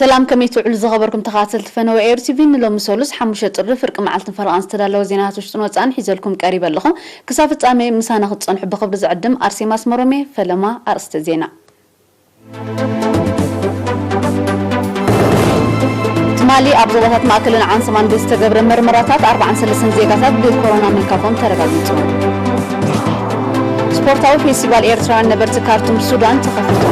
ሰላም፣ ከመይ ትውዕሉ ዝኸበርኩም ተኸታተልቲ ፈነወ ኤር ቲቪ? ንሎሚ ሰሉስ ሓሙሽተ ጥሪ ፍርቂ መዓልትን ፈረቓን ዝተዳለወ ዜናታት ውሽጥን ወጻእን ሒዘልኩም ቀሪበ ኣለኹ። ክሳብ ፍጻሜ ምሳና ክትጸንሑ ብኽብሪ ዝዕድም ኣርሴማ ኣስመሮም እየ። ፈለማ ኣርእስተ ዜና። ትማሊ ኣብ ዞባታት ማእከልን ዓንሰባን ብዝተገብረ መርመራታት ኣርባዓን ሰለስተን ዜጋታት ብኮሮና ምልካፎም ተረጋጊጹ። ስፖርታዊ ፌስቲቫል ኤርትራውያን ነበርቲ ካርቱም ሱዳን ተኸፊቱ።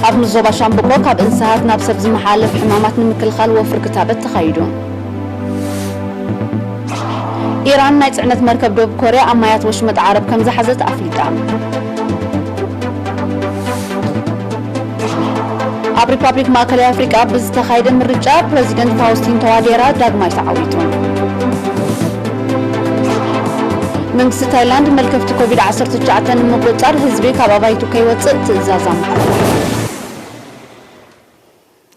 ኣብ ንዞባ ሻምብቆ ካብ እንስሳት ናብ ሰብ ዝመሓላለፍ ሕማማት ንምክልኻል ወፍሪ ክታበት ተኻይዱ። ኢራን ናይ ጽዕነት መርከብ ደቡብ ኮርያ ኣብ ማያት ወሽመጥ ዓረብ ከም ዝሓዘት ኣፍሊጣ። ኣብ ሪፓብሊክ ማእከላይ ኣፍሪቃ ብዝተኻየደ ምርጫ ፕረዚደንት ፋውስቲን ተዋዴራ ዳግማይ ተዓዊቱ። መንግስቲ ታይላንድ መልከፍቲ ኮቪድ ዓሰርተ ትሽዓተ ንምቁጽጻር ህዝቢ ካብ ኣባይቱ ከይወጽእ ትእዛዝ ኣመሓላሊፉ።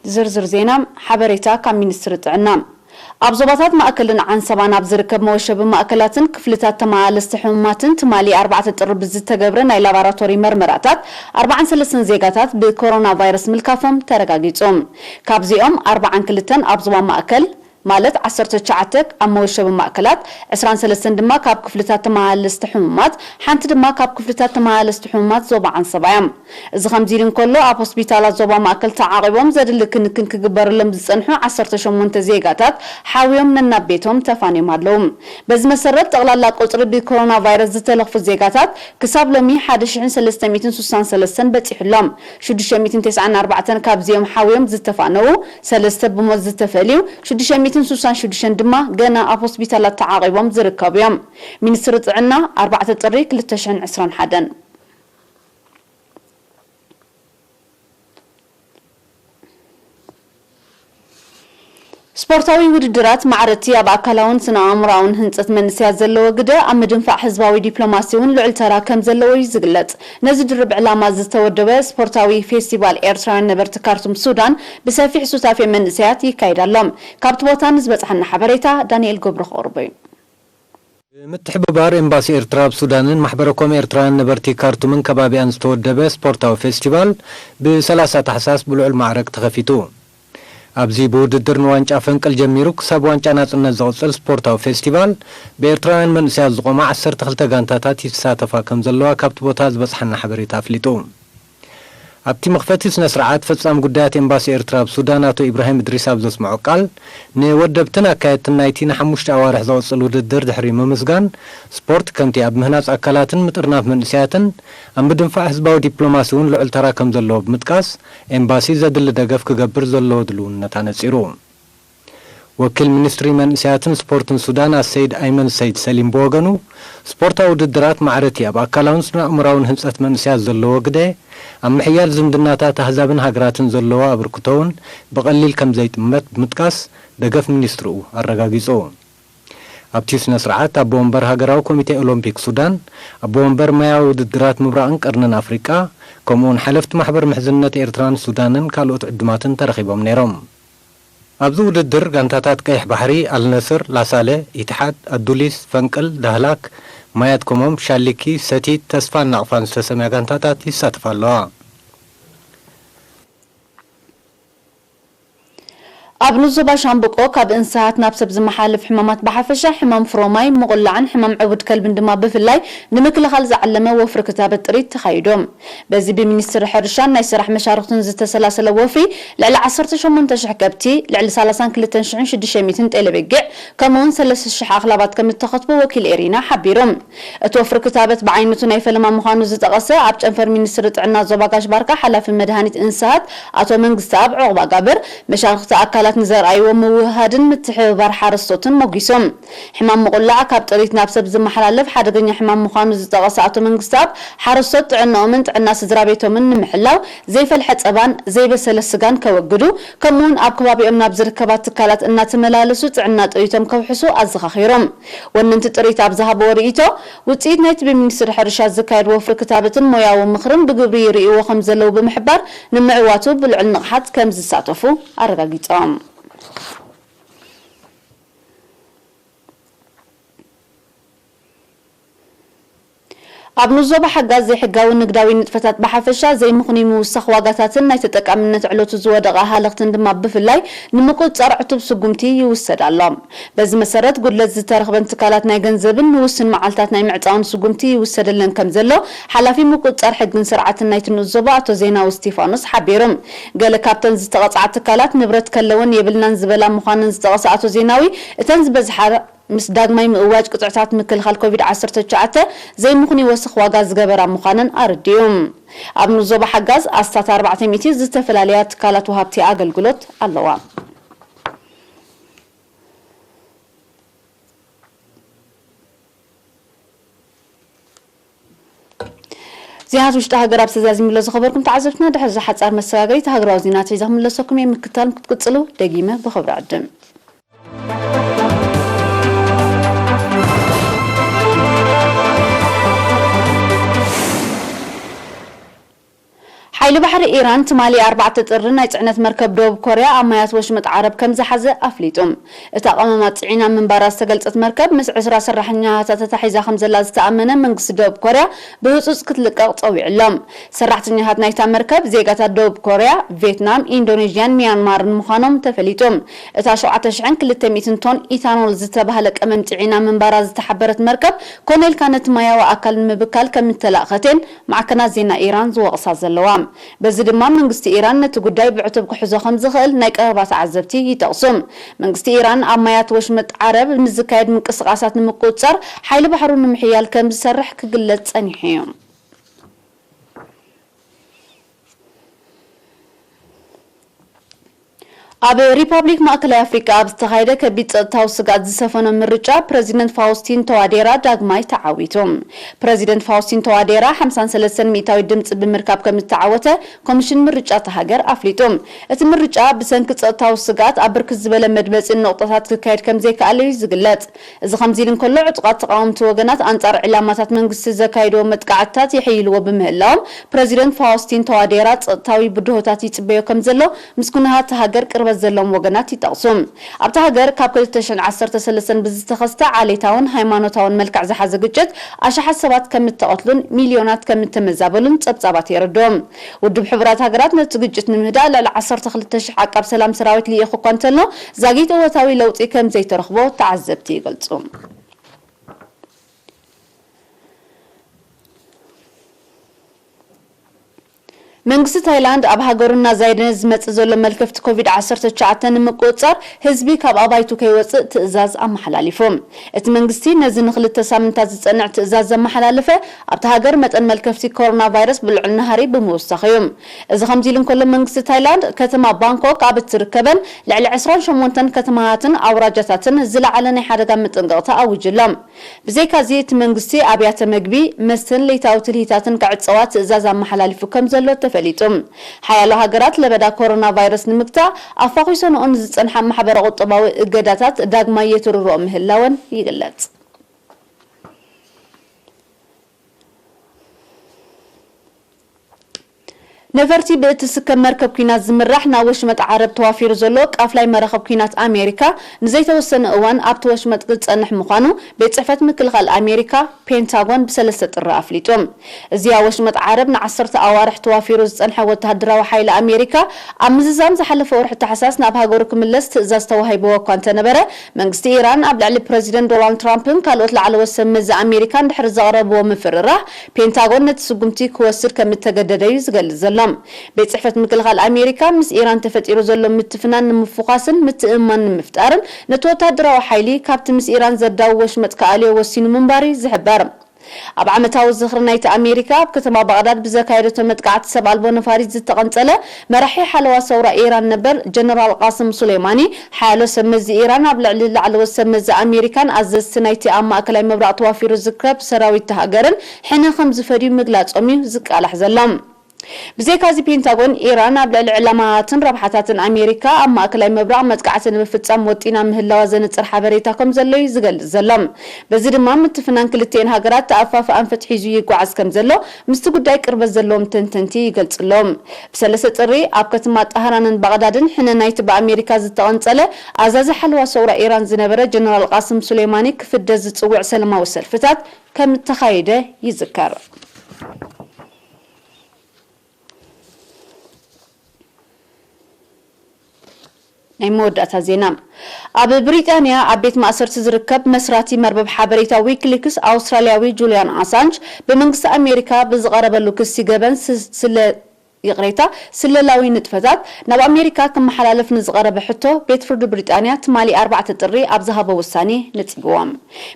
ዝርዝር ዜና፣ ሓበሬታ ካብ ሚኒስትሪ ጥዕና። ኣብ ዞባታት ማእከልን ዓንሰባን ኣብ ዝርከብ መወሸቢ ማእከላትን ክፍልታት ተመላለስቲ ሕሙማትን ትማሊ ኣርባዕተ ጥሪ ብዝተገብረ ናይ ላቦራቶሪ መርመራታት ኣርባዓን ሰለስተን ዜጋታት ብኮሮና ቫይረስ ምልካፎም ተረጋጊጹ። ካብዚኦም ኣርባዓን ክልተን ኣብ ዞባ ማእከል፣ ማለት ዓሰርተ ትሽዓተ ኣብ መወሸቢ ማእከላት፣ ዕስራን ሰለስተን ድማ ካብ ክፍልታት ተመላለስቲ ሕሙማት፣ ሓንቲ ድማ ካብ ክፍልታት ተመላለስቲ ሕሙማት ዞባ ዓንሰባ እያ። እዚ ከምዚ ኢሉ እንከሎ፣ ኣብ ሆስፒታላት ዞባ ማእከል ተዓቒቦም ዘድሊ ክንክን ክግበረሎም ዝጸንሑ ዓሰርተ ሸሞንተ ዜጋታት ሓውዮም ነናብ ቤቶም ተፋንዮም ኣለዉ። በዚ መሰረት፣ ጠቕላላ ቁጽሪ ብኮሮና ቫይረስ ዝተለኽፉ ዜጋታት ክሳብ ሎሚ ሓደ ሽሕን ሰለስተ ሚእትን ሱሳን ሰለስተን በጺሑ ኣሎ። ሽዱሽተ ሚእትን ተስዓን ኣርባዕተን ካብዚኦም ሓውዮም ዝተፋነዉ፣ ሰለስተ ብሞት ዝተፈልዩ፣ ሽዱሽተ ሚእትን ሱሳን ሽዱሽተን ድማ ገና ኣብ ሆስፒታላት ተዓቒቦም ዝርከቡ እዮም። ሚኒስትሪ ጥዕና፣ ኣርባዕተ ጥሪ ክልተ ሽሕን ዕስራን ሓደን። ስፖርታዊ ውድድራት ማዕረቲ ኣብ ኣካላውን ስነ ኣእምሮኣውን ህንጸት መንእሰያት ዘለዎ ግደ ኣብ ምድንፋዕ ህዝባዊ ዲፕሎማሲ እውን ልዑል ተራ ከም ዘለዎ እዩ ዝግለጽ። ነዚ ድርብ ዕላማ ዝተወደበ ስፖርታዊ ፌስቲቫል ኤርትራውያን ነበርቲ ካርቱም ሱዳን ብሰፊሕ ሱታፌ መንእሰያት ይካየድ ኣሎ። ካብቲ ቦታ ንዝበጽሓና ሓበሬታ ዳንኤል ገብሩ ከቕርቦ እዩ። ብምትሕብባር ኤምባሲ ኤርትራ ኣብ ሱዳንን ማሕበረ ኮም ኤርትራውያን ነበርቲ ካርቱምን ከባቢኣን ዝተወደበ ስፖርታዊ ፌስቲቫል ብ ሰላሳ ታሕሳስ ብልዑል ማዕረግ ተኸፊቱ። ኣብዚ ብውድድር ንዋንጫ ፈንቅል ጀሚሩ ክሳብ ዋንጫ ናጽነት ዝቕጽል ስፖርታዊ ፌስቲቫል፣ ብኤርትራውያን መንእሰያት ዝቖማ ዓሰርተ ክልተ ጋንታታት ይሳተፋ ከም ዘለዋ ካብቲ ቦታ ዝበጽሓና ሓበሬታ ኣፍሊጡ። ኣብቲ መኽፈቲ ስነ ስርዓት፣ ፈጻሚ ጉዳያት ኤምባሲ ኤርትራ ኣብ ሱዳን ኣቶ ኢብራሂም እድሪስ ኣብ ዘስምዖ ቃል፣ ንወደብትን ኣካየድትን ናይቲ ንሓሙሽተ ኣዋርሕ ዝቕጽል ውድድር ድሕሪ ምምስጋን፣ ስፖርት ከምቲ ኣብ ምህናጽ ኣካላትን ምጥርናፍ መንእሰያትን ኣብ ምድንፋዕ ህዝባዊ ዲፕሎማሲ እውን ልዑል ተራ ከም ዘለዎ ብምጥቃስ፣ ኤምባሲ ዘድሊ ደገፍ ክገብር ዘለዎ ድልውነት ኣነጺሩ። ወኪል ሚኒስትሪ መንእሰያትን ስፖርትን ሱዳን ኣሰይድ ኣይመን ሰይድ ሰሊም ብወገኑ፣ ስፖርታዊ ውድድራት ማዕረቲ ኣብ ኣካላውን ስነ ኣእምራውን ህንጸት መንእሰያት ዘለዎ ግደ፣ ኣብ ምሕያል ዝምድናታት ኣህዛብን ሃገራትን ዘለዎ ኣበርክቶ እውን ብቐሊል ከም ዘይጥመት ብምጥቃስ፣ ደገፍ ሚኒስትርኡ ኣረጋጊጹ። ኣብቲ ስነ ስርዓት ኣቦ ወንበር ሃገራዊ ኮሚቴ ኦሎምፒክ ሱዳን፣ ኣቦ ወንበር ማያዊ ውድድራት ምብራቕን ቀርንን ኣፍሪቃ፣ ከምኡውን ሓለፍቲ ማሕበር ምሕዝነት ኤርትራን ሱዳንን ካልኦት ዕዱማትን ተረኺቦም ነይሮም። ኣብዚ ውድድር ጋንታታት ቀይሕ ባሕሪ፣ ኣልነስር፣ ላሳለ፣ ኢትሓድ፣ ኣዱሊስ፣ ፈንቅል፣ ዳህላክ፣ ማያት ኮሞም፣ ሻሊኪ፣ ሰቲት፣ ተስፋን ናቕፋን ዝተሰምያ ጋንታታት ይሳተፋ ኣለዋ። ኣብ ንዞባ ሻምብቆ ካብ እንስሳት ናብ ሰብ ዝመሓለፍ ሕማማት ብሓፈሻ፣ ሕማም ፍሮማይ፣ ምቑላዕን ሕማም ዕቡድ ከልብን ድማ ብፍላይ ንምክልኻል ዝዓለመ ወፍሪ ክታበት ጥሪት ተኻይዶም። በዚ ብሚኒስትሪ ሕርሻን ናይ ስራሕ መሻርኽቱን ዝተሰላሰለ ወፍሪ፣ ልዕሊ ዓሰርተ ሸሞንተ ሽሕ ከብቲ፣ ልዕሊ ሰላሳን ክልተን ሽሕን ሽዱሽተ ሚእትን ጤለ በጊዕ፣ ከምኡውን ሰለስተ ሽሕ ኣኽላባት ከም እተኸትቡ ወኪል ኤሪና ሓቢሩ። እቲ ወፍሪ ክታበት ብዓይነቱ ናይ ፈለማ ምዃኑ ዝጠቐሰ ኣብ ጨንፈር ሚኒስትሪ ጥዕና ዞባ ጋሽ ባርካ ሓላፊ መድሃኒት እንስሳት ኣቶ መንግስተኣብ ዑቕባጋብር፣ መሻርኽቲ ኣካላት ንዘርኣይዎ ምውህሃድን ምትሕብባር ሓረስቶትን ሞጒሶም። ሕማም ምቑላዕ ካብ ጥሪት ናብ ሰብ ዝመሓላለፍ ሓደገኛ ሕማም ምዃኑ ዝጠቐሰ ኣቶ መንግስተኣብ፣ ሓረስቶት ጥዕናኦምን ጥዕና ስድራ ቤቶምን ንምሕላው ዘይፈልሐ ጸባን ዘይበሰለ ስጋን ከወግዱ፣ ከምኡውን ኣብ ከባቢኦም ናብ ዝርከባ ትካላት እናተመላለሱ ጥዕና ጥሪቶም ከውሕሱ ኣዘኻኺሮም። ወነንቲ ጥሪት ኣብ ዝሃብዎ ርእይቶ፣ ውጽኢት ናይቲ ብሚኒስትሪ ሕርሻ ዝካየድ ወፍሪ ክታበትን ሞያዊ ምኽርን ብግብሪ ይርእይዎ ከም ዘለዉ ብምሕባር፣ ንምዕዋቱ ብልዑል ንቕሓት ከም ዝሳተፉ ኣረጋጊጾም። ኣብ ንዞባ ሓጋዝ ዘይሕጋዊ ንግዳዊ ንጥፈታት ብሓፈሻ፣ ዘይምኽኑይ ምውሳኽ ዋጋታትን ናይ ተጠቃምነት ዕለቱ ዝወደቐ ሃለኽትን ድማ ብፍላይ ንምቁጽጻር ዕቱብ ስጉምቲ ይውሰድ ኣሎ። በዚ መሰረት፣ ጉድለት ዝተረኽበን ትካላት ናይ ገንዘብን ንውሱን መዓልታት ናይ ምዕጻውን ስጉምቲ ይውሰደለን ከም ዘሎ ሓላፊ ምቁጽጻር ሕግን ስርዓትን ናይቲ ንኡስ ዞባ ኣቶ ዜናዊ እስቲፋኖስ ሓቢሩ። ገለ ካብተን ዝተቐጽዓ ትካላት ንብረት ከለወን የብልናን ዝበላ ምዃነን ዝጠቐሰ ኣቶ ዜናዊ፣ እተን ዝበዝሓ ምስ ዳግማይ ምእዋጅ ቅጥዕታት ምክልኻል ኮቪድ ዓሰርተ ትሽዓተ ዘይምኽኑይ ወሰኽ ዋጋ ዝገበራ ምዃነን ኣረዲኡ። ኣብ ንኡስ ዞባ ሓጋዝ ኣስታት ኣርባዕተ ሚእቲ ዝተፈላለያ ትካላት ወሃብቲ ኣገልግሎት ኣለዋ። ዜናታት ውሽጢ ሃገር ኣብ ተዛዚምሎ ዝኸበርኩም ተዓዘብትና፣ ድሕሪ እዚ ሓጻር መሰጋገሪት ሃገራዊ ዜናታት ሒዘ ክምለሰኩም እየ። ምክትታል ክትቅጽሉ ደጊመ ብኽብሪ ዕድም። ሓይሊ ባሕሪ ኢራን ትማሊ ኣርባዕተ ጥሪ ናይ ጽዕነት መርከብ ደቡብ ኮርያ ኣብ ማያት ወሽመጥ ዓረብ ከም ዝሓዘ ኣፍሊጡ። እቲ ኣቐማማጥ ጽዒና ምንባራ ዝተገልጸት መርከብ ምስ ዕስራ ሰራሕተኛታታ ተታሒዛ ከም ዘላ ዝተኣመነ መንግስቲ ደቡብ ኮርያ ብህጹጽ ክትልቀቕ ጸዊዑ ኣሎ። ሰራሕተኛታት ናይታ መርከብ ዜጋታት ደቡብ ኮርያ፣ ቬትናም፣ ኢንዶኔዥያን ሚያንማርን ምዃኖም ተፈሊጡ። እታ ሸውዓተ ሽሕን ክልተ ሚእትን ቶን ኢታኖል ዝተባህለ ቀመም ጽዒና ምንባራ ዝተሓበረት መርከብ ኮነ ኢልካ ነቲ ማያዊ ኣካል ንምብካል ከም እተላእኸትን ማዕከናት ዜና ኢራን ዝወቕሳ ዘለዋ። በዚ ድማ መንግስቲ ኢራን ነቲ ጉዳይ ብዕቱብ ክሕዞ ከም ዝኽእል ናይ ቀረባ ተዓዘብቲ ይጠቕሱ። መንግስቲ ኢራን ኣብ ማያት ወሽመጥ ዓረብ ንዝካየድ ምንቅስቓሳት ንምቁጽጻር ሓይሊ ባሕሩ ንምሕያል ከም ዝሰርሕ ክግለጽ ጸኒሑ እዩ። ኣብ ሪፓብሊክ ማእከላይ ኣፍሪቃ ኣብ ዝተኻየደ ከቢድ ጸጥታዊ ስግኣት ዝሰፈኖ ምርጫ፣ ፕረዚደንት ፋውስቲን ተዋዴራ ዳግማይ ተዓዊቱ። ፕረዚደንት ፋውስቲን ተዋዴራ ሓምሳን ሰለስተን ሚእታዊት ድምጺ ብምርካብ ከም ዝተዓወተ ኮሚሽን ምርጫ እታ ሃገር ኣፍሊጡ። እቲ ምርጫ ብሰንኪ ጸጥታዊ ስግኣት ኣብ ብርክት ዝበለ መድመጺን ነቑጣታት ክካየድ ከም ዘይከኣለ እዩ ዝግለጽ። እዚ ከምዚ ኢሉ እንከሎ፣ ዕጡቓት ተቓወምቲ ወገናት ኣንጻር ዕላማታት መንግስቲ ዘካየድዎ መጥቃዕትታት የሐይልዎ ብምህላዎም፣ ፕረዚደንት ፋውስቲን ተዋዴራ ጸጥታዊ ብድሆታት ይጽበዮ ከም ዘሎ ምስ ኩነታት እታ ሃገር ቅርበት ዘለዎም ወገናት ይጠቕሱ። ኣብታ ሃገር ካብ ክልተ ሽሕን ዓሰርተ ሰለስተን ብዝተኸስተ ዓሌታውን ሃይማኖታውን መልክዕ ዝሓዘ ግጭት ኣሽሓት ሰባት ከም እተቐትሉን ሚልዮናት ከም እተመዛበሉን ጸብጻባት የረድኡ። ውድብ ሕቡራት ሃገራት ነቲ ግጭት ንምህዳእ ልዕሊ ዓሰርተ ክልተ ሽሕ ዓቃብ ሰላም ሰራዊት ልኢኹ እኳ እንተሎ፣ ዛጊት እወታዊ ለውጢ ከም ዘይተረኽቦ ተዓዘብቲ ይገልጹ። መንግስቲ ታይላንድ ኣብ ሃገሩ እናዛየደ ዝመጽእ ዘሎ መልከፍቲ ኮቪድ ዓሰርተ ትሽዓተ ንምቁጽጻር ህዝቢ ካብ ኣባይቱ ከይወጽእ ትእዛዝ ኣመሓላሊፉ። እቲ መንግስቲ ነዚ ንክልተ ሳምንታት ዝጸንዕ ትእዛዝ ዘመሓላለፈ፣ ኣብታ ሃገር መጠን መልከፍቲ ኮሮና ቫይረስ ብልዑል ናህሪ ብምውሳኽ እዩ። እዚ ከምዚ ኢሉ እንከሎ፣ መንግስቲ ታይላንድ ከተማ ባንኮክ ኣብ እትርከበን ልዕሊ ዕስራን ሸሞንተን ከተማታትን ኣውራጃታትን ዝለዓለ ናይ ሓደጋ መጠንቀቕታ ኣዊጁ ኣሎ። ብዘይካዚ፣ እቲ መንግስቲ ኣብያተ መግቢ፣ መስተን ለይታዊ ትልሂታትን ክዕጸዋ ትእዛዝ ኣመሓላሊፉ ከም ዘሎ ተፈሊጡ። ሓያሎ ሃገራት ለበዳ ኮሮና ቫይረስ ንምግታእ ኣፋኹሰንኦ ንዝጸንሓ ማሕበረ ቁጠባዊ እገዳታት ዳግማይ የትርርኦ ምህላወን ይግለጽ። ነፈርቲ ብእትስከም መርከብ ኲናት ዝምራሕ ናብ ወሽመጥ ዓረብ ተዋፊሩ ዘሎ ቃፍላይ መራኸብ ኲናት ኣሜሪካ ንዘይተወሰነ እዋን ኣብቲ ወሽመጥ ክጸንሕ ምዃኑ ቤት ጽሕፈት ምክልኻል ኣሜሪካ ፔንታጎን ብሰለስተ ጥሪ ኣፍሊጡ። እዚ ኣብ ወሽመጥ ዓረብ ንዓሰርተ ኣዋርሕ ተዋፊሩ ዝጸንሐ ወተሃደራዊ ሓይሊ ኣሜሪካ ኣብ ምዝዛም ዝሓለፈ ወርሒ ታሕሳስ ናብ ሃገሩ ክምለስ ትእዛዝ ተዋሂብዎ እኳ እንተነበረ፣ መንግስቲ ኢራን ኣብ ልዕሊ ፕረዚደንት ዶናልድ ትራምፕን ካልኦት ላዕለዎት ሰብ መዚ ኣሜሪካን ድሕሪ ዘቕረብዎ ምፍርራህ፣ ፔንታጎን ነቲ ስጉምቲ ክወስድ ከም እተገደደ እዩ ዝገልጽ ዘሎ። ቤት ጽሕፈት ምክልኻል ኣሜሪካ፣ ምስ ኢራን ተፈጢሩ ዘሎ ምትፍናን ንምፍዃስን ምትእምማን ንምፍጣርን፣ ነቲ ወተሃደራዊ ሓይሊ ካብቲ ምስ ኢራን ዘዳዊ ወሽመጥ ክኣልዮ ወሲኑ ምንባሩ እዩ ዝሕበር። ኣብ ዓመታዊ ዝኽሪ ናይቲ ኣሜሪካ ኣብ ከተማ ባቕዳድ ብዘካየደቶ መጥቃዕቲ ሰብ ኣልቦ ነፋሪት ዝተቐንጸለ መራሒ ሓለዋ ሰውራ ኢራን ነበር ጀነራል ቃስም ሱሌማኒ፣ ሓያሎ ሰብ መዚ ኢራን ኣብ ልዕሊ ላዕለዎት ሰብ መዚ ኣሜሪካን ኣዘዝቲ ናይቲ ኣብ ማእከላይ ምብራቕ ተዋፊሩ ዝርከብ ሰራዊት እታ ሃገርን ሕነ ከም ዝፈድዩ ምግላጾም እዩ ዝቃላሕ ዘሎ። ብዘይካዚ ፔንታጎን፣ ኢራን ኣብ ልዕሊ ዕላማታትን ረብሓታትን ኣሜሪካ ኣብ ማእከላይ ምብራቕ መጥቃዕቲ ንምፍጻም ወጢና ምህላዋ ዘንጽር ሓበሬታ ከም ዘሎ እዩ ዝገልጽ ዘሎ። በዚ ድማ ምትፍናን ክልቲኤን ሃገራት ተኣፋፍኣን ፍትሒ ሒዙ ይጓዓዝ ከም ዘሎ ምስቲ ጉዳይ ቅርበት ዘለዎም ተንተንቲ ይገልጹ ኣለዉ። ብሰለስተ ጥሪ ኣብ ከተማ ጣህራንን ባቕዳድን ሕነ ናይቲ ብኣሜሪካ ዝተቐንጸለ ኣዛዚ ሓለዋ ሰውራ ኢራን ዝነበረ ጀነራል ቃስም ሱሌማኒ ክፍደ ዝጽውዕ ሰላማዊ ሰልፍታት ከም እተኻየደ ይዝከር። ናይ መወዳእታ ዜና። ኣብ ብሪጣንያ ኣብ ቤት ማእሰርቲ ዝርከብ መስራቲ መርበብ ሓበሬታ ዊኪሊክስ ኣውስትራልያዊ ጁልያን ኣሳንጅ ብመንግስቲ ኣሜሪካ ብዝቐረበሉ ክሲ ገበን ስ-፣ ስለ ይቕሬታ፣ ስለላዊ ንጥፈታት ናብ ኣሜሪካ ክመሓላለፍ ንዝቐረበ ሕቶ ቤት ፍርዲ ብሪጣንያ ትማሊ ኣርባዕተ ጥሪ ኣብ ዝሃቦ ውሳኔ ነጺግዎ።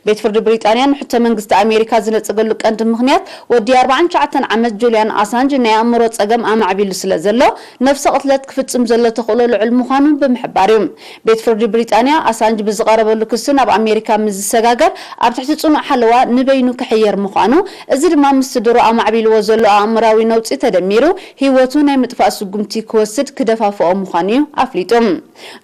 ቤት ፍርዲ ብሪጣንያ ንሕቶ መንግስቲ ኣሜሪካ ዝነጸገሉ ቀንዲ ምኽንያት ወዲ ኣርባዓን ትሽዓተን ዓመት ጁልያን ኣሳንጅ ናይ ኣእምሮ ጸገም ኣማዕቢሉ ስለ ዘሎ ነፍሰ ቅትለት ክፍጽም ዘሎ ተኽእሎ ልዑል ምዃኑ ብምሕባር እዩ። ቤት ፍርዲ ብሪጣንያ ኣሳንጅ ብዝቐረበሉ ክሲ ናብ ኣሜሪካ ምስ ዝሰጋገር ኣብ ትሕቲ ጽኑዕ ሓለዋ ንበይኑ ክሕየር ምዃኑ፣ እዚ ድማ ምስ ስድሮ ኣማዕቢልዎ ዘሎ ኣእምራዊ ነውጺ ተደሚሩ ህይወቱ ናይ ምጥፋእ ስጉምቲ ክወስድ ክደፋፍኦ ምዃኑ እዩ ኣፍሊጡ።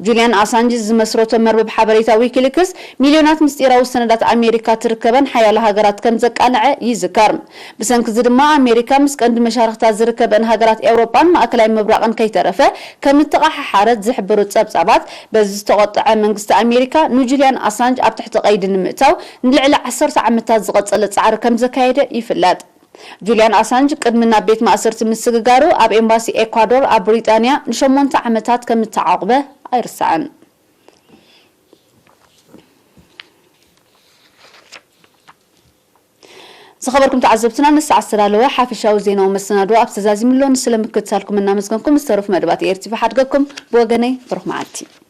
ጁልያን ኣሳንጅ ዝመስረቶ መርበብ ሓበሬታ ዊኪሊክስ ሚልዮናት ምስጢራዊ ሰነዳት ኣሜሪካ ትርከበን ሓያሎ ሃገራት ከም ዘቃንዐ ይዝከር። ብሰንኪ እዚ ድማ ኣሜሪካ ምስ ቀንዲ መሻርኽታ ዝርከበን ሃገራት ኤውሮጳን ማእከላይ ምብራቕን ከይተረፈ ከም እተቐሓሓረት ዝሕብሩ ጸብጻባት፣ በዚ ዝተቖጥዐ መንግስቲ ኣሜሪካ ንጁልያን ኣሳንጅ ኣብ ትሕቲ ቀይዲ ንምእታው ንልዕሊ ዓሰርተ ዓመታት ዝቐጸለ ጻዕሪ ከም ዘካየደ ይፍለጥ። ጁልያን ኣሳንጅ ቅድሚ ናብ ቤት ማእሰርቲ ምስግጋሩ ኣብ ኤምባሲ ኤኳዶር ኣብ ብሪጣንያ ንሸሞንተ ዓመታት ከም እተዓቑበ ኣይርሳዕን። ዝኸበርኩም ተዓዘብትና፣ ንሰዓት ዝተዳለወ ሓፈሻዊ ዜናዊ መሰናድኦ ኣብ ተዛዚምሎ፣ ንስለ ምክትታልኩም እናመስገንኩም ዝተረፉ መደባት ኤር ቲ ቪ ሓድገኩም። ብወገነይ ብሩኽ መዓልቲ።